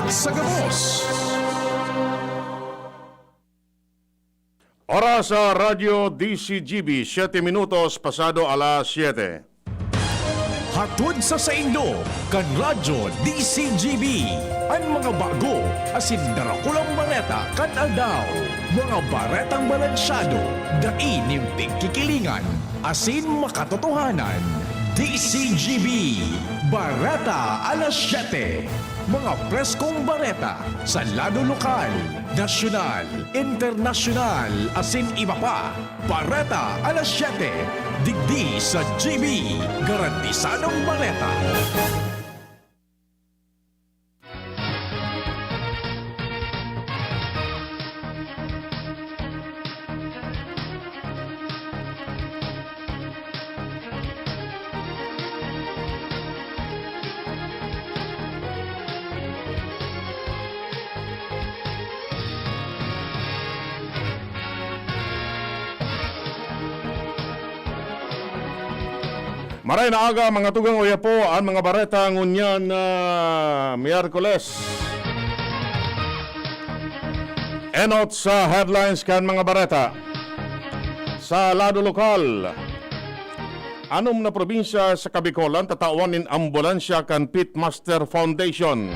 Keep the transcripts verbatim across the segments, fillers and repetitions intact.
Sa gabos. Oras sa Radyo D C G B, siyete minutos pasado alas siyete. Hatod sa saindo, kan Radyo D C G B, an mga bago asin darakulang bareta kan aldaw. Mga baretang balansyado, dai nin pigkikilingan, asin makatotohanan. D C G B, Bareta alas siyete. Mga preskong bareta sa lado lokal, nasyonal, internasyonal, asin iba pa. Bareta alas siyete, digdi sa G B, garantisadong bareta. Maray na aga, mga tugang, oya po an mga bareta ngunyan na Miyerkules. Enot sa headlines kan mga bareta. Sa lado lokal, anom na probinsya sa Kabikolan tatawan nin ambulansya kan Pitmaster Foundation.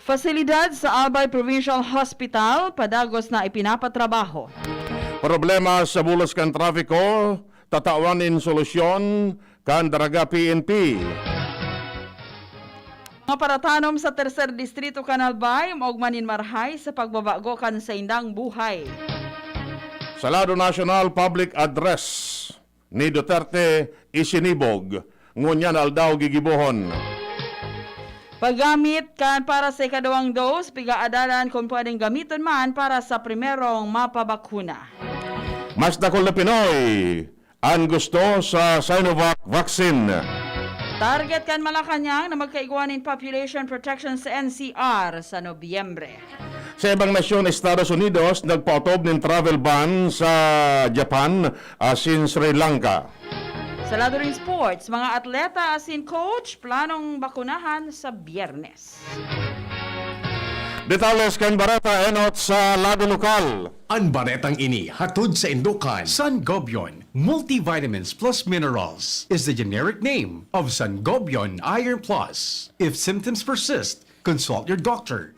Fasilidad sa Albay Provincial Hospital, padagos na ipinapatrabaho. Problema sa bulos kan trapiko, tatawan nin solusyon kan Daraga P N P. Mga paratanom sa Tercer Distrito kan Albay, maogma nin marahay sa pagbabago kan saindang buhay. Sa lado nasyonal, public address ni Duterte isinibog, ngunyan aldaw gigibohon. Paggamit kan para sa ikaduwang dose, pigaadalan kun pwedeng gamiton man para sa primerong mapabakuna. Mas dakul na Pinoy an gusto sa Sinovac vaccine. Target kan Malacañang na magkaigwa nin population protection sa N C R sa Nobyembre. Sa ibang nasyon, Estados Unidos nagpaotob nin travel ban sa Japan asin Sri Lanka. Sa lado nin sports, mga atleta asin coach planong bakunahan sa Biyernes. Detalles kan bareta enot sa lado lokal. An baretang ini hatod saindo kan Sangobion Multivitamins Plus Minerals is the generic name of Sangobion Iron Plus. If symptoms persist, consult your doctor.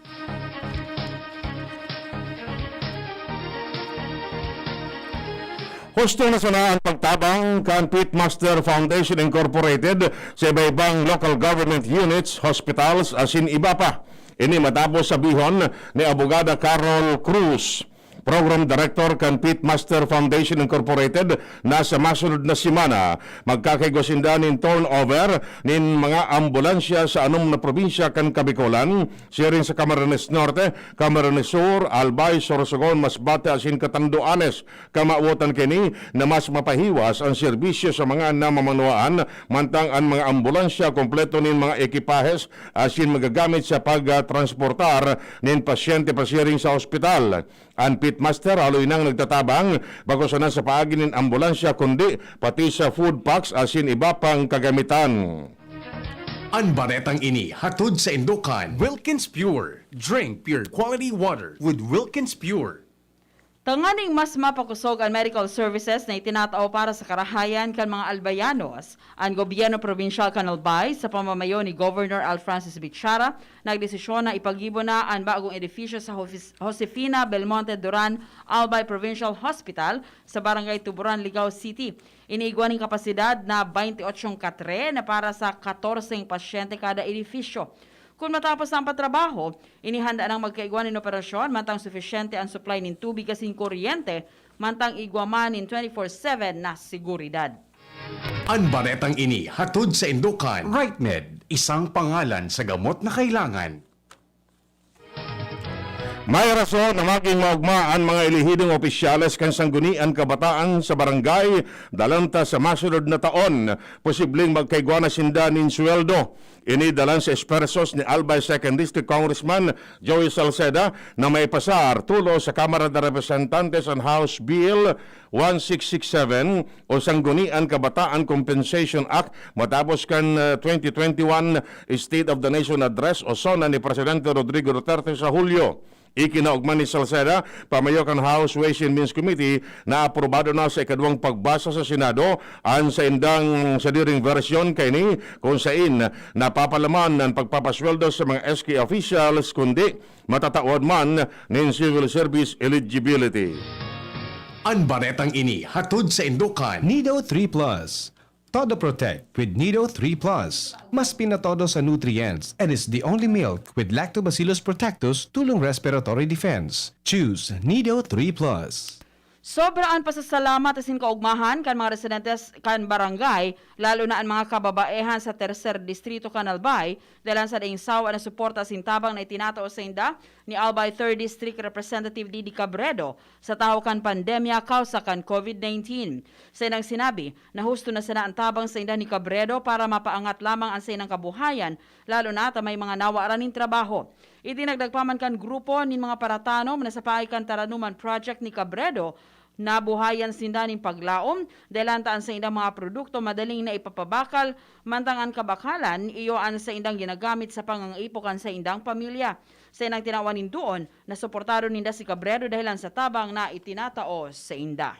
Husto na sana an pagtabang kan Pitmaster Foundation Incorporated sa iba-ibang local government units, hospitals, asin iba pa. Ini matapos sabihon ni Abogada Carol Cruz, Program Director kan Pitmaster Foundation Incorporated, na sa masunod na semana, magkakaigwa sinda nin turnover nin mga ambulansya sa anom na probinsya kan Kabikolan, siring sa Camarines Norte, Camarines Sur, Albay, Sorsogon, Masbate, asin Catanduanes. Kamawotan kini na mas mapahiwas an serbisyo sa mga namamanwaan, mantang an mga ambulansya kompleto nin mga ekipahes asin magagamit sa pagtransportar nin pasyente pasiring sa ospital. An Pitmaster haloy nang nagtatabang, bako sana sa paagi nin ambulansya, kundi pati sa food packs asin iba pang kagamitan. An baretang ini hatod saindo kan Wilkins Pure. Drink pure quality water with Wilkins Pure. Tanganing mas mapakosog an medical services na itinatao para sa karahayan kan mga Albayanos, an gobyerno probinsyal kan Albay, sa pamamayo ni Governor Alfrancis Bichara, nagdesisyon na ipagibo na an bagong edifisyo sa Jose-, Josefina Belmonte Duran Albay Provincial Hospital sa Barangay Tuburan, Ligao City. Iniigwa nin kapasidad na baynte otsong katre na para sa katorseng pasyente kada edifisyo. Kun matapos na an pagtrabaho, inihanda nang magkaigwa nin operasyon mantang sufisyente an supply nin tubig asin kuryente, mantang igwa man nin twenty-four seven na seguridad. An baretang ini hatod saindo kan Rightmed, isang pangalan sa gamot na kailangan. May rason na magin maogma an mga elehidong opisyales kan Sangguniang Kabataan sa Barangay Dalanta sa masunod na taon. Posibleng magkaigwa na sinda nin sweldo. Ini dalan sa esfuerzos ni Albay Second District Congressman Joey Salceda na maipasar tulos sa Kamara de Representantes an House Bill one six six seven o Sangguniang Kabataan Compensation Act matapos kan, ah, twenty twenty-one State of the Nation Address o SONA ni Presidente Rodrigo Duterte sa Hulyo. Ikinaogma ni Salceda, pamayo kan House Ways and Means Committee, na aprobado na sa ikaduwang pagbasa sa Senado an saindang sadiring bersyon kaini, kung sain napapalaman an pagpapasweldo sa mga S K officials, kundi matatawad man nin civil service eligibility. An baretang ini hatod saindo kan Nido three Plus. Todo Protect with Nido three Plus. Mas pinatodo sa nutrients and is the only milk with Lactobacillus protectus tulong respiratory defense. Choose Nido three Plus. Sobra an pasasalamat asin kaogmahan kan mga residentes kan barangay, lalo na an mga kababaehan sa Tercer Distrito kan Albay, dalan sa daing sawa na suporta asin tabang na itinatao sainda ni Albay Third District Representative Didi Cabredo sa tahaw kan pandemya kawsa kan COVID nineteen. Sa inang sinabi, na husto na sana an tabang sainda ni Cabredo para mapaangat lamang an saindang kabuhayan, lalo na ta may mga nawaran nin trabaho. Idinagdag pa man kan grupo nin mga paratanom na sa paagi kan Taranuman Project ni Cabredo, nabuhayan sinda nin paglaom, dahil an taan saindang mga produkto madaling naipapabakal, mantang an kabakalan, iyo an saindang ginagamit sa pangangaipo kan saindang pamilya. Sa inang tinawan nin duon, nasuportado ninda si Cabredo dahilan sa tabang na itinatao sainda.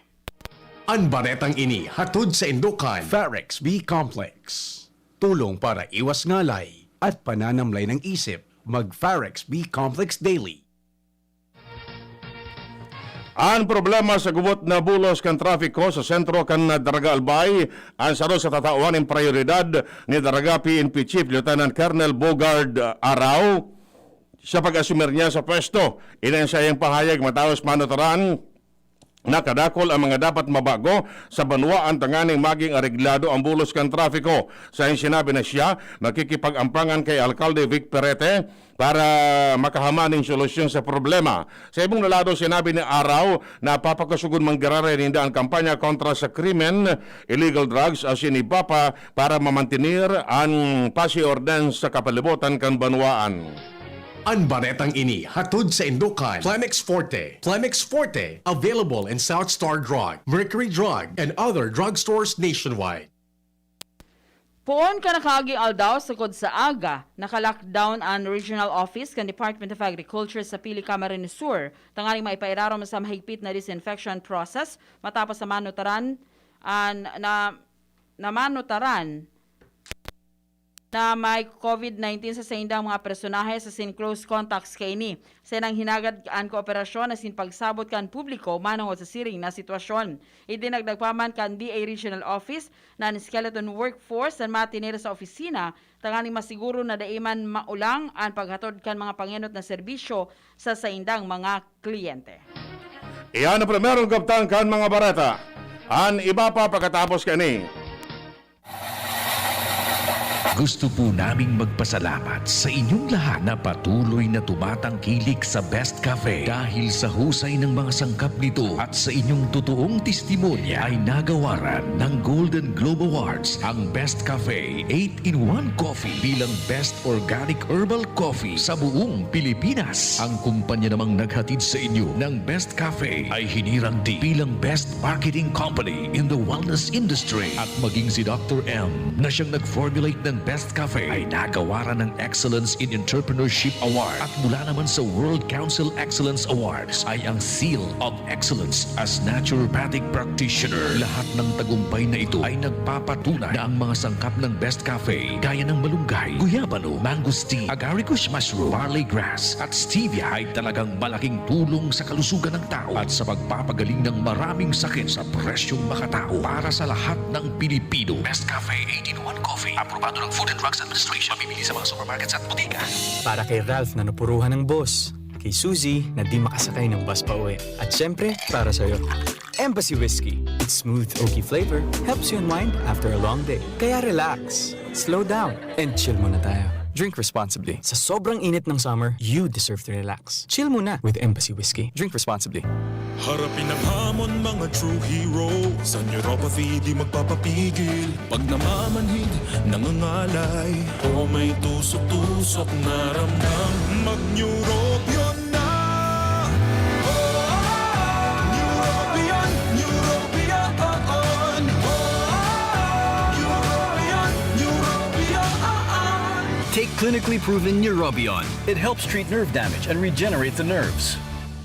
An baretang ini hatod saindo kan Farex B Complex. Tulong para iwas ngalay at pananamlay ng isip. Mag Farex B Complex Daily. An problema sa gubot na bulos kan trapiko sa sentro kan Daraga Albay an saro sa tatawan nin prayoridad ni Daraga P N P Chief Lieutenant Colonel Bogard Arao sa pag-asumir niya sa pwesto. Ini an saiyang pahayag matapos manutaran na kadakul ang mga dapat mabago sa banwaan tanganing maging areglado ang bulos kan trapiko. Sa sinabi na siya, makikipag-ampangan kay Alkalde Vic Perete para makahaman nin solusyon sa problema. Sa ibong lado, sinabi ni Arao na papakosog man giraray ninda an kampanya kontra sa krimen, illegal drugs asin iba pa para mamantener an pasi orden sa kapalibutan kan banwaan. An baretang ini hatod saindo kan Plemex Forte. Plemex Forte, available in South Star Drug, Mercury Drug, and other drugstores nationwide. Poon kan nakaaging aldaw, sukod sa aga, naka-lockdown an regional office kan Department of Agriculture sa Pili, Camarines Sur, tanganing maipairarom sa mahigpit na disinfection process matapos na manutaran an, na, na manutaran na may COVID nineteen sa saindang mga personahe asin close contacts kaini. Sa inang hinagad an kooperasyon asin pagsabot kan publiko manongod sa siring na sitwasyon. Idinagdag pa man kan D A Regional Office na an skeleton workforce an matener sa opisina tanganing masiguro na dai man maulang an paghatod kan mga pangenot na serbisyo sa saindang mga kliyente. Iyan ang primerong kabtang kan mga bareta. An iba pa pagkatapos kani. Gusto po naming magpasalamat sa inyong lahat na patuloy na tumatangkilik sa Best Cafe. Dahil sa husay ng mga sangkap nito at sa inyong totoong testimonya ay nagawaran ng Golden Globe Awards ang Best Cafe eight-in-one Coffee bilang Best Organic Herbal Coffee sa buong Pilipinas. Ang kumpanya namang naghatid sa inyo ng Best Cafe ay hinirang din bilang Best Marketing Company in the Wellness Industry. At maging si Doctor M na siyang nag-formulate ng Best Cafe ay nagawaran ng Excellence in Entrepreneurship Award. At mula naman sa World Council Excellence Awards ay ang Seal of Excellence as Naturopathic Practitioner. Lahat ng tagumpay na ito ay nagpapatunay na ang mga sangkap ng Best Cafe, gaya ng malunggay, guyabano, mangosteen, agaricus mushroom, barley grass, at stevia ay talagang malaking tulong sa kalusugan ng tao at sa pagpapagaling ng maraming sakit sa presyong makatao para sa lahat ng Pilipino. Best Cafe eight-in-one Coffee, aprobado ng Food and Drugs Administration, mabibili sa mga supermarkets at bodega. Para kay Ralph na napuruhan ng boss, kay Suzy na di makasakay ng bus pauwi, at syempre, para sa'yo. Embassy Whiskey. Its smooth, oaky flavor helps you unwind after a long day. Kaya relax, slow down, and chill muna tayo. Drink responsibly. Sa sobrang init ng summer, you deserve to relax. Chill muna with Embassy Whiskey. Drink responsibly. Harapin ang hamon, mga true hero. Sa neuropathy di magpapapigil. Pag namamanhid, nangangalay, o may tusok-tusok na ramdam, mag-Neurobion na! Oh, Neurobion, Neurobion, oh, oh. Neurobion, Neurobion, oh, oh. Take clinically proven Neurobion. It helps treat nerve damage and regenerate the nerves.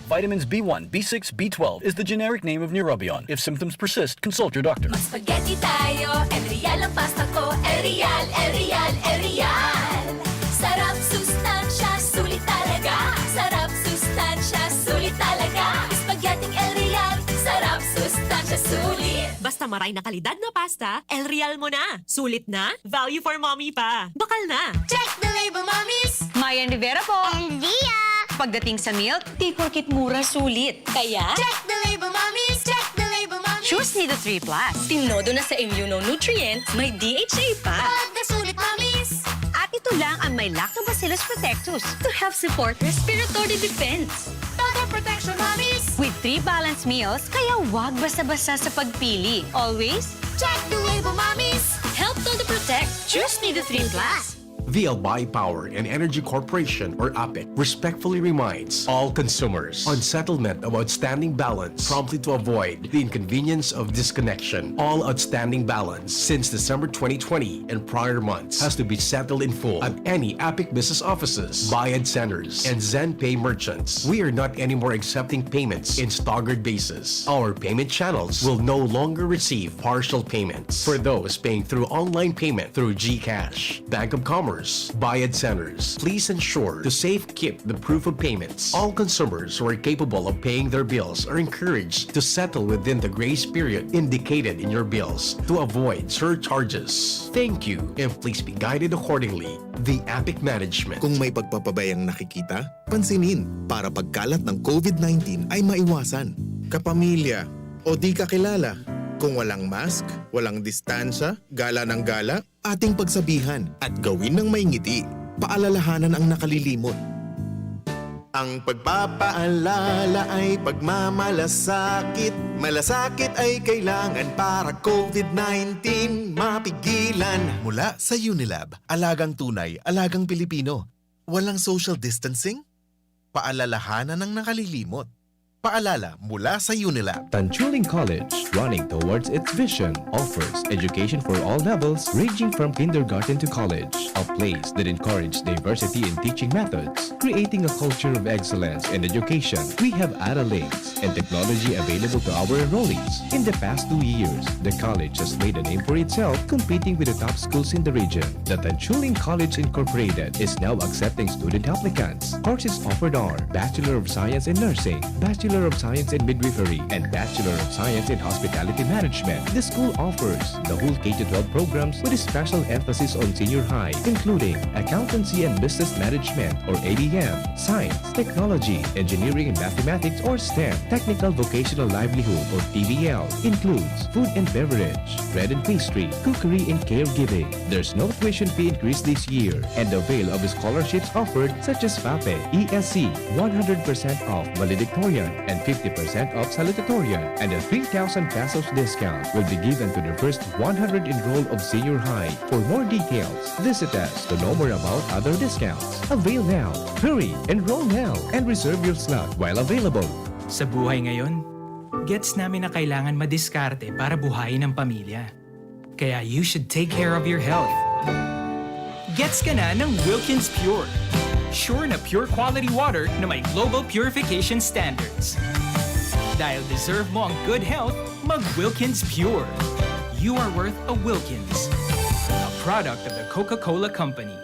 Vitamins B one, B six, B twelve is the generic name of Neurobion. If symptoms persist, consult your doctor. Mag-spaghetti tayo, Elreal ang pasta ko. Elreal, Elreal, Elreal. Sarap, sustansya, sulit talaga. Sarap, sustansya, sulit talaga. Spaghetti Elreal. Sarap, sustansya, sulit. Basta maray na kalidad na pasta, Elreal mo na. Sulit na, value for mommy pa. Bakal na! Check the label, mommies! Mayan Rivera po. And Lia! Pagdating sa milk, di porkit mura, sulit. Kaya, Check the label, mommies! Check the label, mommies! Choose Nido three Plus. Tinodo na sa immunonutrient, may D H A pa. Pagkasulit, mommies! At ito lang ang may Lactobacillus protectus to help support respiratory defense. Todo protection, mommies! With three balanced meals, kaya wag basta-basta sa pagpili. Always, Check the label, mommies! Help todo protect. Choose Nido three Plus. The Albay Power and Energy Corporation, or APEC, respectfully reminds all consumers on settlement of outstanding balance promptly to avoid the inconvenience of disconnection. All outstanding balance since December twenty twenty and prior months has to be settled in full at any APEC business offices, Bayad Centers, and ZenPay merchants. We are not anymore accepting payments in staggered basis. Our payment channels will no longer receive partial payments for those paying through online payment through GCash, Bank of Commerce, Bayad Centers. Please ensure to safe keep the proof of payments. All consumers who are capable of paying their bills are encouraged to settle within the grace period indicated in your bills to avoid surcharges. Thank you, and please be guided accordingly. The APEC Management. Kung may pagpapabayang nakikita, pansinin para pagkalat ng COVID nineteen ay maiwasan. Kapamilya o di kakilala, kung walang mask, walang distansya, gala ng gala, ating pagsabihan at gawin ng may ngiti. Paalalahanan ang nakalilimot. Ang pagpapaalala ay pagmamalasakit. Malasakit ay kailangan para COVID nineteen mapigilan. Mula sa Unilab, alagang tunay, alagang Pilipino. Walang social distancing? Paalalahanan ang nakalilimot. Paalala mula sa Unilab. Tanchuling College, running towards its vision, offers education for all levels, ranging from kindergarten to college. A place that encourages diversity in teaching methods, creating a culture of excellence in education. We have Ara links and technology available to our enrollees. In the past two years, the college has made a name for itself, competing with the top schools in the region. The Tanchuling College Incorporated is now accepting student applicants. Courses offered are Bachelor of Science in Nursing, Bachelor of Science in Midwifery, and Bachelor of Science in Hospitality Management. The school offers the whole K to twelve programs with a special emphasis on senior high, including Accountancy and Business Management or A B M, Science, Technology, Engineering and Mathematics or STEM, Technical Vocational Livelihood or T V L, includes food and beverage, bread and pastry, cookery and caregiving. There's no tuition fee increase this year, and avail of scholarships offered such as FAPE, E S C, one hundred percent off valedictorian and fifty percent off salutatorian, and a three thousand pesos discount will be given to the first one hundred enrolled of senior high. For more details, visit us to know more about other discounts. Avail now! Hurry! Enroll now and reserve your slot while available. Sa buhay ngayon, gets namin na kailangan madiskarte para buhayin ang pamilya. Kaya you should take care of your health. Gets ka na ng Wilkins Pure. Sure na pure quality water na may global purification standards. Dahil deserve mo ang good health, mag Wilkins Pure. You are worth a Wilkins. A product of the Coca-Cola Company.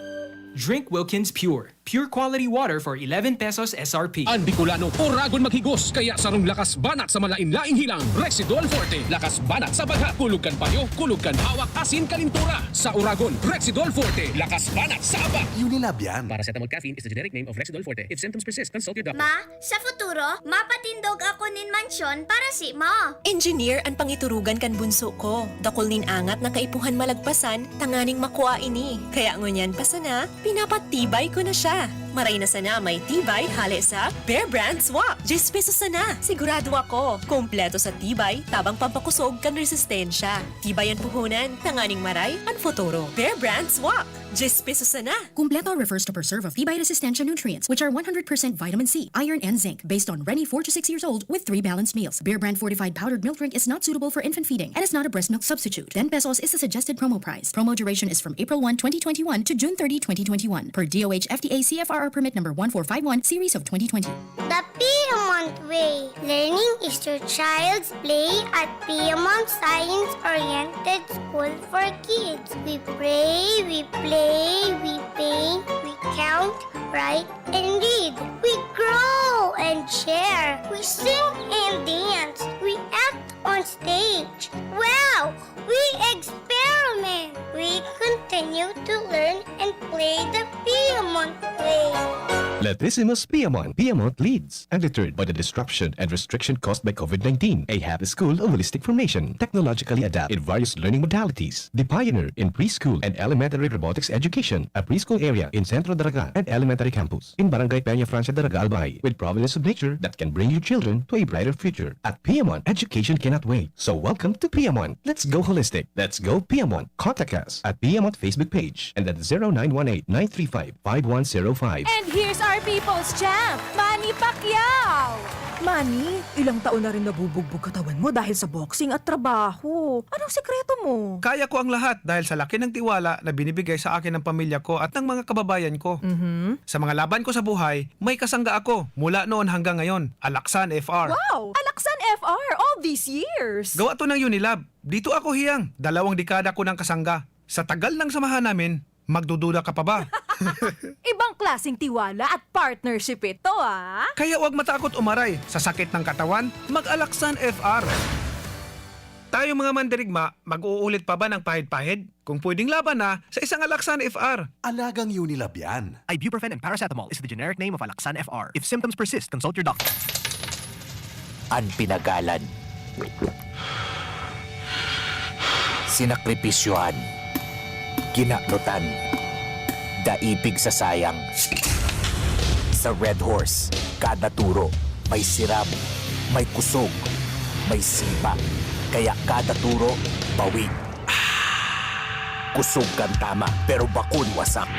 Drink Wilkins Pure. Pure quality water for eleven pesos S R P. An Bicolano, oragon maghigos, kaya sarong lakas banat sa malain-laing hilang, Rexidol Forte. Lakas banat sa bagha, kulog kan payo, kulog kan hawak, asin kalintura. Sa oragon, Rexidol Forte. Lakas banat sa aba. Unilab yan. Paracetamol caffeine is the generic name of Rexidol Forte. If symptoms persist, consult your doctor. Ma, sa futuro, mapatindog ako nin mansyon para si mo. Engineer an pangiturugan kan bunso ko. Dakul nin angat na kaipuhan malagpasan tanganing makua ini. Kaya ngunyan pa sana, pinapatibay ko na siya. Maray na sana may tibay hale sa Bear Brand Swak. Diyes pesos sana. Sigurado ako, kompleto sa tibay, tabang pampakusog kan resistensya. Tibay an puhunan, tanganing maray an futuro. Bear Brand Swak. Diyes pesos sana. Kumpleto refers to preserve of tibay resistensya nutrients, which are one hundred percent vitamin C, iron, and zinc, based on Reni four to six years old with three balanced meals. Bear Brand fortified powdered milk drink is not suitable for infant feeding and is not a breast milk substitute. Ten pesos is the suggested promo price. Promo duration is from April one, twenty twenty-one to June thirty, twenty twenty-one, per D O H F D A C F R R permit number one four five one, series of twenty twenty. The Piedmont Way. Learning is your child's play at Piedmont Science-Oriented School for Kids. We pray, we play, we paint, we count, write, and read. We grow and share. We sing and dance. We act on stage. Wow! We experiment. We continue to learn and play the Piedmont way. Latissimus Piedmont. Piedmont leads. Undeterred by the disruption and restriction caused by COVID nineteen, a happy school of holistic formation, technologically adapted in various learning modalities. The pioneer in preschool and elementary robotics education, a preschool area in Centro Daraga and elementary campus in Barangay Peña Francia Daraga, Albay, with providence of nature that can bring your children to a brighter future. At Piedmont, education cannot wait. So welcome to Piedmont. Let's go holistic. Let's go Piedmont. Contact us at Piedmont Facebook page and at zero nine one eight nine three five five one zero five. And here's our people's champ, Manny Pacquiao! Manny, ilang taon na rin nabubugbog katawan mo dahil sa boxing at trabaho. Anong sekreto mo? Kaya ko ang lahat dahil sa laki ng tiwala na binibigay sa akin ng pamilya ko at ng mga kababayan ko. Mhm. Sa mga laban ko sa buhay, may kasangga ako mula noon hanggang ngayon, Alaksan F R. Wow! Alaksan F R all these years! Gawa to ng Unilab. Dito ako hiyang, dalawang dekada ko ng kasangga. Sa tagal ng samahan namin, magdududa ka pa ba? Ibang klaseng tiwala at partnership ito, ah! Kaya huwag matakot umaray sa sakit ng katawan, mag-Alaksan F R. Tayong mga mandirigma, mag-uulit pa ba ng pahid-pahid? Kung pwedeng laban na, sa isang Alaksan F R. Alagang Unilab yan. Ibuprofen and paracetamol is the generic name of Alaksan F R. If symptoms persist, consult your doctor. An pinagalan, sinakripisyohan, kinanutan, daipig sa sayang. Sa Red Horse, kada turo may sirab, may kusog, may sipa. Kaya kada turo, bawi. Kusog kan tama, pero bakun wasak.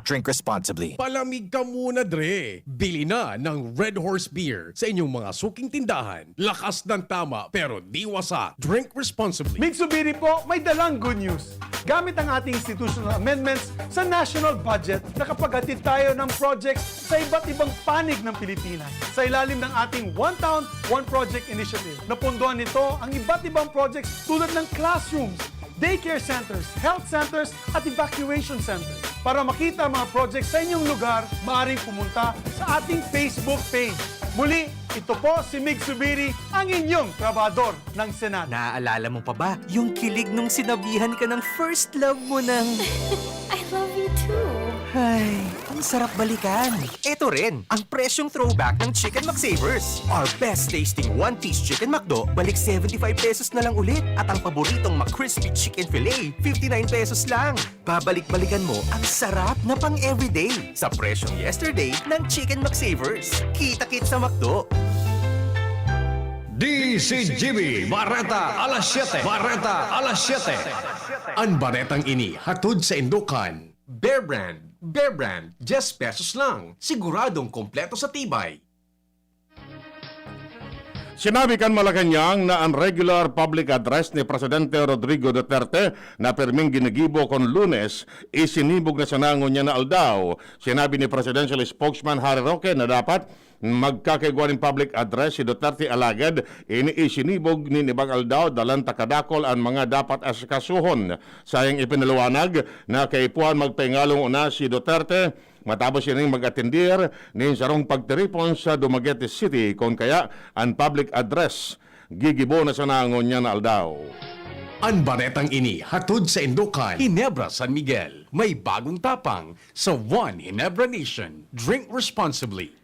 Drink responsibly. Palamig ka muna, Dre! Bili na ng Red Horse Beer sa inyong mga suking tindahan. Lakas ng tama, pero di wasak. Drink responsibly. Mig Subiri po, may dalang good news. Gamit ang ating institutional amendments sa national budget, nakapaghatid tayo ng projects sa iba't ibang panig ng Pilipinas sa ilalim ng ating One Town, One Project Initiative. Napondohan nito ang iba't ibang projects tulad ng classrooms, daycare centers, health centers, at evacuation centers. Para makita ang mga projects sa inyong lugar, maaaring pumunta sa ating Facebook page. Muli, ito po si Mig Subiri, ang inyong trabahador ng Senado. Naaalala mo pa ba yung kilig nung sinabihan ka ng first love mo ng I love you too. Ay, ang sarap balikan. Ito rin, ang presyong throwback ng Chicken McSavers. Our best tasting one-piece Chicken McDo, balik seventy-five pesos na lang ulit. At ang paboritong McCrispy Chicken Fillet, fifty-nine pesos lang. Babalik-balikan mo ang sarap na pang everyday sa presyong yesterday ng Chicken McSavers. Kita-kit sa McDo. D C G B, Bareta alas siyete. Bareta alas siyete. An baretang ini hatod sa indukan. Bear Brand, Bear Brand, diyes pesos lang. Siguradong kompleto sa tibay. Sinabi kan Malacañang na an regular public address ni Presidente Rodrigo Duterte na pirming ginigibo kon Lunes, isinibog na sana ngunyan na aldaw. Sinabi ni Presidential Spokesman Harry Roque na dapat magkakaigwa nin public address si Duterte, alagad ini isinibog nin ibang aldaw, dalan ta kadakul an mga dapat asikasuhon. Sayang ipinaliwanag na kaipuhan magpahingalong una si Duterte matapos ining mag-atendir nin sarong pagtiripon sa Dumaguete City, kun kaya an public address gigibo na sana ngunyan na aldaw. An baretang ini hatod saindo kan Ginebra San Miguel. May bagong tapang sa One Ginebra Nation. Drink responsibly.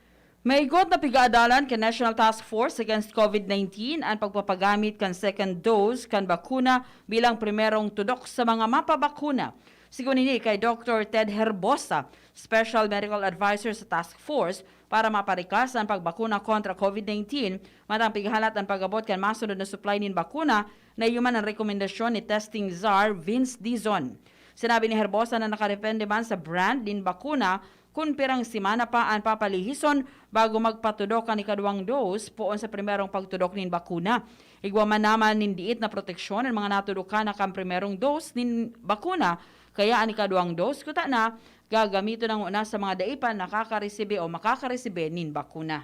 Maigot na pigaadalan kan National Task Force Against COVID nineteen an pagpapagamit kan second dose kan bakuna bilang primerong tudok sa mga mapabakuna. Sigon ini kay Doktor Ted Herbosa, Special Medical Advisor sa Task Force para maparikas an pagbakuna kontra COVID nineteen, matang pighalat an pag-abot kan masunod na supply nin bakuna, na iyo man an rekomendasyon ni testing czar Vince Dizon. Sinabi ni Herbosa na nakadepende man sa brand nin bakuna kun pirang semana pa an papalihison bago magpatudok kan ikaduwang dose poon sa primerong pagtudok nin bakuna. Igwa man naman nin diit na proteksyon an mga natudokan na kan primerong dose nin bakuna, kaya an ikaduwang dose kuta na gagamiton na ngona sa mga dai pa nakakaresibi o makakaresibi nin bakuna.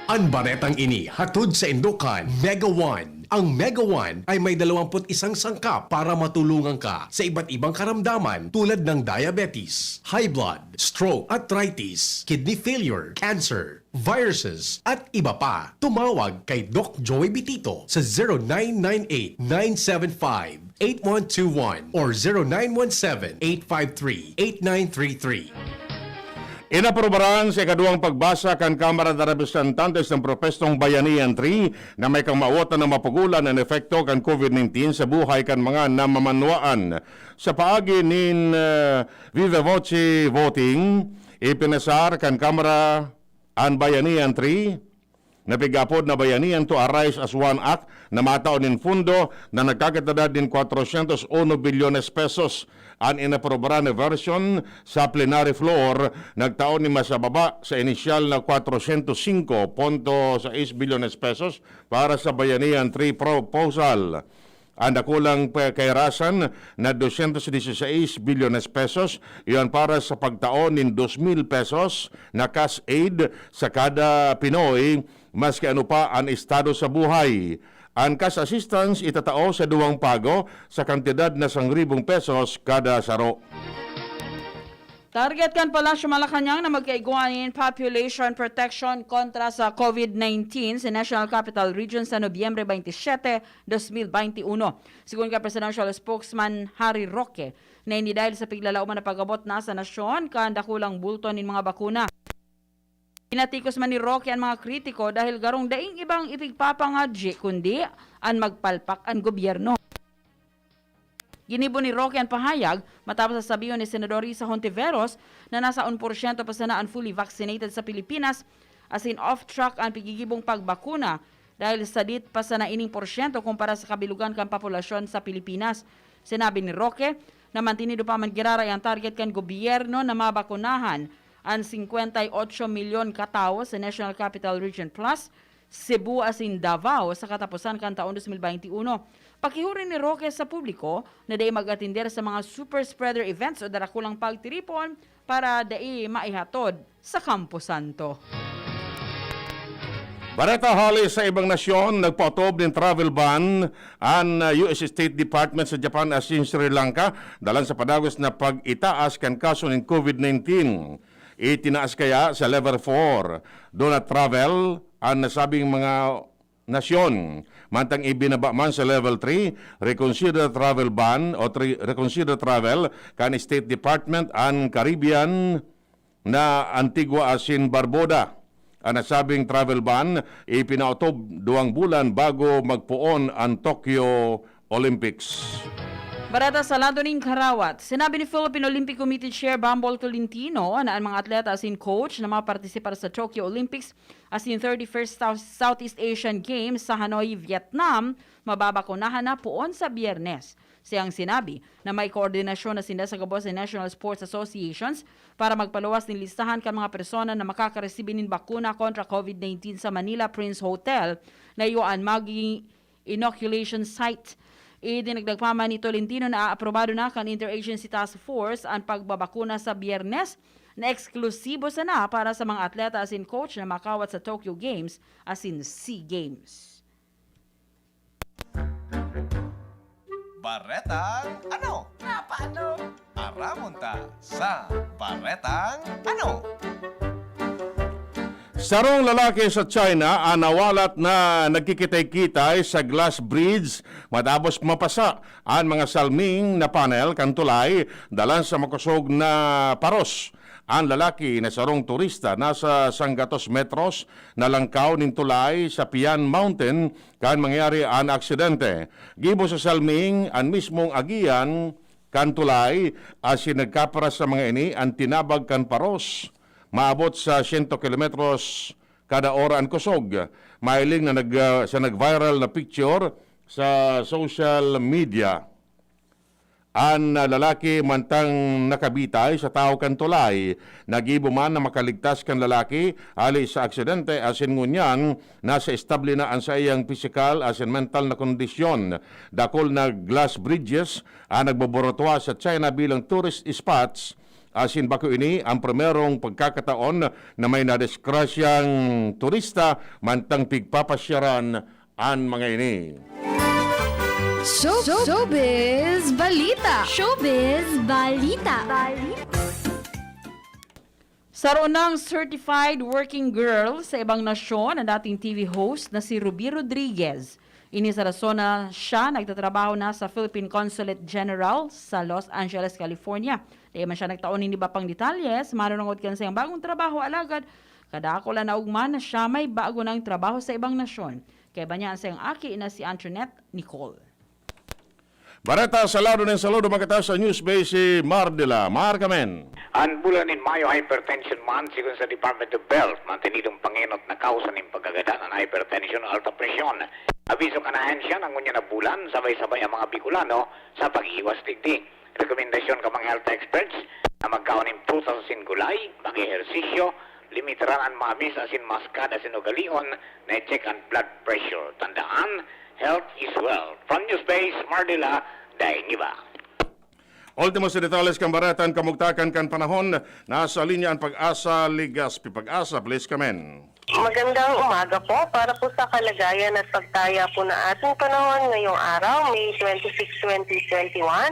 An baretang ini hatod saindo kan Mega One. Ang Mega One ay may dalawampu't isang sangkap para matulungan ka sa iba't ibang karamdaman tulad ng diabetes, high blood, stroke, arthritis, kidney failure, cancer, viruses, at iba pa. Tumawag kay Doc Joey Bitito sa zero nine nine eight, nine seven five, eight one two one or zero nine one seven, eight five three, eight nine three three. Inaprobaran sa ikaduwang pagbasa kan Kamara de Representantes ng Propestong Bayanihan three na may kamawatan na mapugulan an epekto kan COVID nineteen sa buhay kan mga namamanwaan. Sa paagi nin, eh, Viva Voce voting, ipinasar kan Kamara an Bayanihan three, na pig-apod na Bayanihan to Arise as One Act, na matao nin fundo na nagkakantidad nin cuatrocientos uno bilyones pesos. An inaprobaran na version sa plenary floor nagtao nin mas mababa sa inisyal na cuatrocientos cinco punto seis bilyones pesos para sa Bayanihan three proposal. An dakulang pe-, kahirasan na doscientos dieciséis bilyones pesos, iyan para sa pagtao nin dos mil pesos na cash aid sa kada Pinoy, maski ano pa an estado sa buhay. An cash assistance itatao sa duwang pago sa kantidad na sangribong pesos kada saro. Target kan Palasyo Malacañang na magkaigwa nin population protection kontra sa COVID nineteen sa National Capital Region sa Nobyembre twenty-seven, dos mil bente uno. Sigon kan Presidential Spokesman Harry Roque, na ini dahil sa piglalauman na pag-abot na sa nasyon kan dakulang bulto nin mga bakuna. Pinatikos man ni Roque an mga kritiko dahil garong daing ibang ipigpapangadyi kundi an magpalpak an gobyerno. Ginibo ni Roque an pahayag matapos na sabihon ni Senador Risa Hontiveros na nasa un porsyento pa sana an fully vaccinated sa Pilipinas, asin off track an pigigibong pagbakuna dahil sadit pa sana ining porsyento kumpara sa kabilugan kan populasyon sa Pilipinas. Sinabi ni Roque na mantinido pa man giraray an target kan gobyerno na mabakunahan an singkwenta y otso milyon ka tawo sa National Capital Region Plus, Cebu asin Davao sa kataposan kan taon dos mil bente uno. Pakihuri ni Roque sa publiko na dai mag-atender sa mga super spreader events o darakulang pagtiripon para dai maihatod sa Campo Santo. Bareta hali sa ibang nasyon, nagpaotob nin travel ban an, uh, U S State Department sa Japan asin Sri Lanka, dalan sa padagos na pag-itaas kan kaso nin COVID nineteen. Itinaas kaya sa level four do not travel an nasabing mga nasyon. Mantang ibinaba man sa level three, reconsider travel ban o tri-, reconsider travel kan State Department an Caribbean na Antigua asin Barbuda. An nasabing travel ban ipinaotob duwang bulan bago magpoon an Tokyo Olympics. Bareta sa lado nin karawat, sinabi ni Philippine Olympic Committee Chair Bambol Tolentino na an mga atleta asin coach na mapartisipar sa Tokyo Olympics asin thirty-first South-, Southeast Asian Games sa Hanoi, Vietnam, mababakunahan na poon sa Biyernes. Siyang sinabi na may koordinasyon na sinda sa gabos nin National Sports Associations para magpaluwas nin listahan kan mga persona na makakaresibi nin bakuna kontra COVID nineteen sa Manila Prince Hotel na iyo an magiging inoculation site. Idinagdag pa man ni Tolentino na aaprobado na kan Interagency Task Force an pagbabakuna sa Biyernes na eksklusibo sana para sa mga atleta asin coach na makawat sa Tokyo Games asin SEA Games. Baretang ano? Nga paano? Aramon ta sa Baretang ano? Sarong lalaki sa China an nawalat na nagkikitay-kitay sa glass bridge matapos mapasa an mga salming na panel kan tulay dalan sa makosog na paros. An lalaki na sarong turista nasa sanggatos metros na langkaw nin tulay sa Pian Mountain kan mangyari an aksidente. Gibo sa salming an mismong agian kan tulay asin nagkaparas sa mga ini an tinabag kan paros. Maabot sa siyento kilometros kada ora an kosog. Mahiling na nag, ah, sa nag-viral na picture sa social media. An lalaki mantang nakabitay sa tahaw kan tulay, nagibo man na makaligtas kan lalaki hali sa aksidente asin ngunyan nasa estable na an saiyang pisikal asin mental na kondisyon. Dakul na glass bridges an nagboborotwa sa China bilang tourist spots asin bako ini an primerong pagkakataon na may nadisgrasyang turista mantang pigpapasyaran an mga ini. Show, Showbiz Balita! Showbiz Balita! Saro nang certified working girl sa ibang nasyon ang dating T V host na si Ruby Rodriguez. Ini sa rason na siya nagtatrabaho na sa Philippine Consulate General sa Los Angeles, California. Dai man siya nagtao nin iba pang detalye sa manunungod kan saiyang bagong trabaho, alagad kadakula na ugma na siya may bago nang trabaho sa ibang nasyon. Kaiba niya an saiyang aki na si Antoinette Nicole. Bareta sa lado nin saludo, magkataas sa news base si Mardila. Markamen. An bulan nin Mayo, Hypertension Month, sigon sa Department of Health, mantinidong pangenot na kausa nin pagkagadan an hypertension o alta presyon. Abiso kan ahensya na ngunyan na bulan, sabay-sabay ang mga Bicolano sa pag-iwas digdi. Rekomendasyon kan mga health experts na magkaon nin prutas asin gulay, mag-ehersisyo, limitaran an mamis asin maskad asin ugalion na i-check an blood pressure. Tandaan, health is wealth. From Newspace, Mardila, Dainiba. Ultimo sa detalles kan bareta, an kamugtakan kan panahon. Nasa linya an Pag-asa, Legazpi. Pag-asa, please come in. Magandang umaga po. Para po sa kalagayan at pagtaya po ng ating panahon ngayong araw, May twenty-six, twenty twenty-one,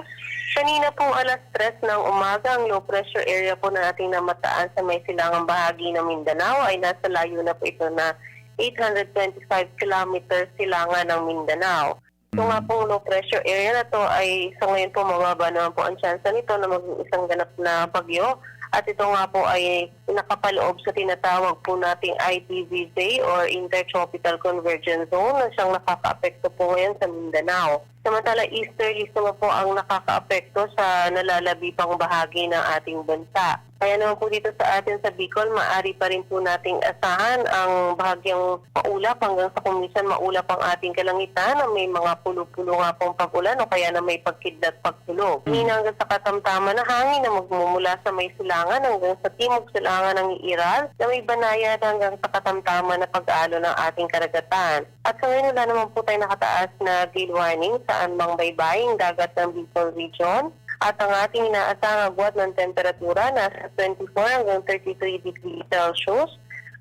kanina pong alas tres ng umaga, ang low pressure area po na ating namataan sa may silangang bahagi ng Mindanao ay nasa layo na po ito na eight hundred twenty-five kilometers silangan ng Mindanao. Ito nga pong low pressure area na to ay sa ngayon po mababa naman po ang tsansa nito na maging isang ganap na bagyo. At ito nga po ay nakapaloob sa tinatawag po nating I T V J or Intertropical Convergence Zone na siyang nakakaapekto po ngayon sa Mindanao. Samantala, easterlies naman po ang nakakaapekto sa nalalabi pang bahagi ng ating bansa. Kaya naman po dito sa atin sa Bicol, maaari pa rin po nating asahan ang bahagyang maulap hanggang sa kuminsan maulap ang ating kalangitan na may mga pulo-pulo nga pong pag-ulan o kaya na may pagkidlat pagkulog. Kanina hanggang sa katamtaman na hangin na magmumula sa may silangan hanggang sa timog silangan ng iiral na may banayad hanggang sa katamtaman na pag-alo ng ating karagatan. At sa ngayon, wala naman po tayong nakataas na gale warning sa anumang baybaying dagat ng Bicol Region. At ang ating inaasahang agwat ng temperatura nasa twenty-four hanggang thirty-three degrees Celsius.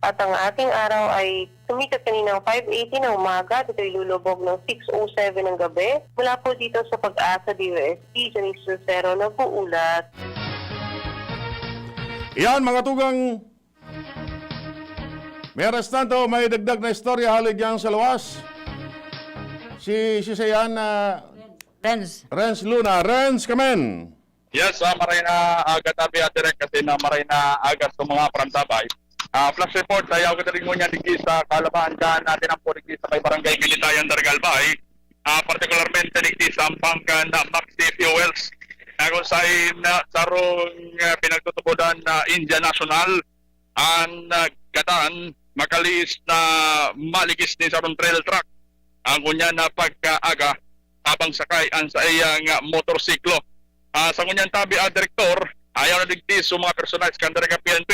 At ang ating araw ay sumikat kaninang five eighty ng umaga at ito'y lulubog ng six oh seven ng gabi. Mula po dito sa Pag-asa D O S T, Janice Lucero nag-uulat. Yan, mga tugang. Mientras tanto, may dagdag na istorya hali diyan sa luwas. Si, si Sayan, ah, Renz. Renz Luna. Renz, kamen. Yes, ah, maray na aga tabi at direct kasi na maray na aga sa mga parantabay. Ah, flash report, sa yaw ka rin ngunyan digdi sa kalabahan dyan natin ang po digdi sa may barangay Bilitayan, Daragalbay. Ah, partikularmente digdi sa Ampangan na Maxi Fuels. Na kung saan na sarong ah, pinagtutukodan na India National, ang ah, gatan, makalihis na maligis ni sarong trail truck. Ang kunya na pagkaaga, habang sakay an saiyang, ah, motorsiklo. Ah, sa ngunyan tabi, ah, Direktor, ayaw na digdi so mga personahe kan P N P,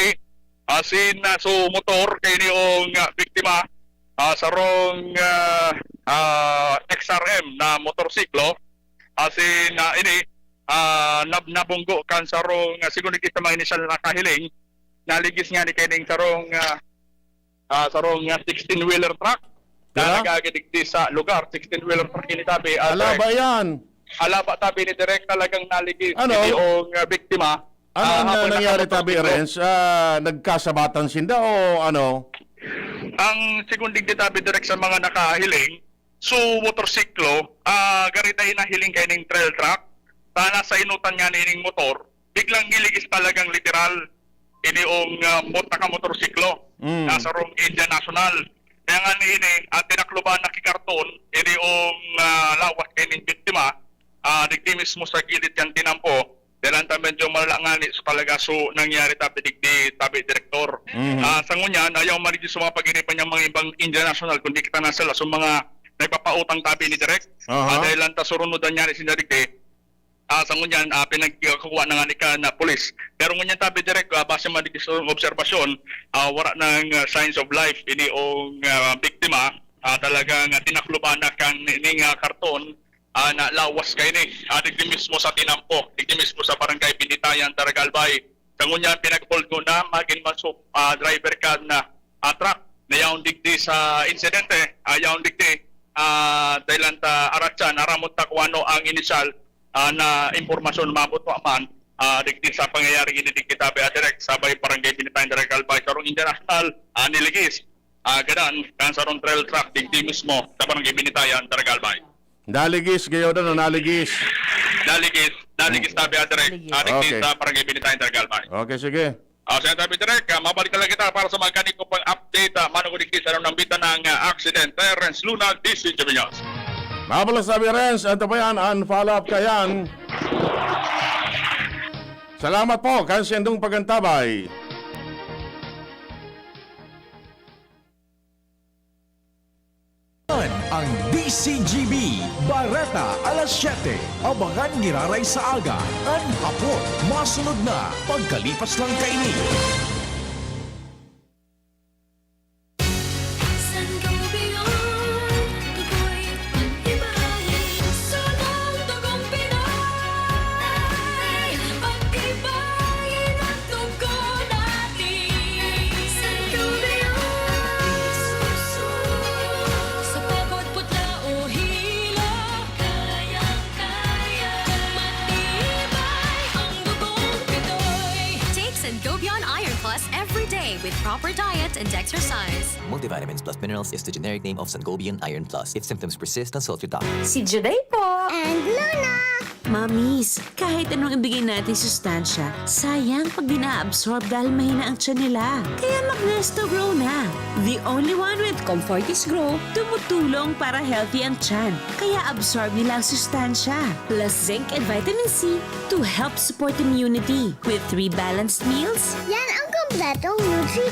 asin, ah, so motor kaini ong, ah, biktima, ah, sarong, ah, ah, X R M na motorsiklo, asin, ah, ini, ah, nab-, nabunggo kan sarong, ah, sigun digdi sa mga inisyal na nakahiling, naligis ngani kaining sarong, ah, ah, sarong, ah, sixteen-wheeler truck na Tara. nag-agi digdi sa lugar. Sixteen-wheeler truck ini tabi, ah, Ala Direk. ba yan? Ala ba tabi ni Direk talagang naligis Ano? ini ong, ah, biktima? Ano Ah, ang, ah, habang nangyari tabi, nakamotorsiklo. Renz? Ah, nagkasabatan sinda o ano? Ang sigun digdi tabi, Direk, sa mga nakahiling, so motorsiklo, ah, gari ta hinahiling kaining trail truck, ta nasa inotan ngani ning motor, biglang niligis talagang literal ini ong, ah, mot-, nakamotorsiklo Mm. na sarong Indian National. Kaya nga ni ini, ah, tinakloban na ki karton ini ong, ah, lawas kaining biktima, ah, digdi mismo sa gilid kan tinampo. Dalan ta medyo malala ngani sa palagaso nangyari tabi digdi, tabi, Direktor. Mhm. Ah, sa ngunyan, ayaw man digdi sa mga pagiripan niyang mga ibang Indian National, kundi kita na sila sa mga nagpapautang tabi ni Direk. Aha. Ah, dahil lang ta surunudan niya ni sinda digdi. Ah, sa ngunyan, ah, pinagkukuha na nga ni ka na pulis. Pero ngunyan tabi, Direk, ah, base man digdi sa obserbasyon, ah, wala nang, ah, signs of life ini ong, ah, biktima. Ah, talagang, ah, tinakloban na kan ning, ah, karton, ah, na lawas kaini. Ah, digdi mismo sa tinampo, digdi mismo sa Barangay Binitayan, Taragalbay. Sa ngunyan, pinagpulgo na, magin man so, ah, driver kan, ah, truck na yaon digdi sa insidente, ah, yaon digdi, ah, dahil lang ta aratsan, aramon ta kung ano ang inisyal, ah, na impormasyon maabot pa man, ah, digdi sa pangyayari ini digdi tabi, ah, Direk, sa may Barangay Binitayan, Taragalbay, sarong Indian National, ah, niligis, ah, gadan, kan sarong trail truck, digdi mismo, sa Barangay Binitayan, Taragalbay. Naligis, gayo na, naligis. Naligis, naligis tabi, ah, Direk. Naligis. Ah, digdi Okay. sa Barangay Binitayan, Taragalbay. Okay, sige. Ah, sa tabi, Direk, ah, mabalik na lang kita para sa mga kaniko pang update, ah, manungod digdi sa nambita ng, ah, aksidente. Renz Luna, D C G News. Mabalas tabi, Renz. Ito pa yan, ang follow-up kayan. Salamat po, kan siyendong pagantabay. Ang D C G B, bareta alas siyete. Abangan giraray sa aga, an hapon. Masunod na, pagkalipas lang kaini. Sangobion, tukoy, pag-ibahin, sunod, dugong Pinoy, pag-ibahin ang dugo natin. Sangobion, sa pagod, putla o hilo, kayang-kaya, matibay ang dugong Pinoy. Take Sangobion Iron Plus every day with proper diet and exercise. Multivitamins plus minerals is the generic name of Sangobion Iron Plus. If symptoms persist, consult your doctor. Si Juday po. And Luna. Mamis, kahit anong ibigay natin sustansya, sayang pag di na-absorb dahil mahina ang tiyan nila. Kaya mag-Nesto Grow na. The only one with Comfortis Grow, tumutulong para healthy ang tiyan. Kaya absorb nila ang sustansya. Plus zinc and vitamin C to help support immunity. With three balanced meals, Yan ang kompletong nutri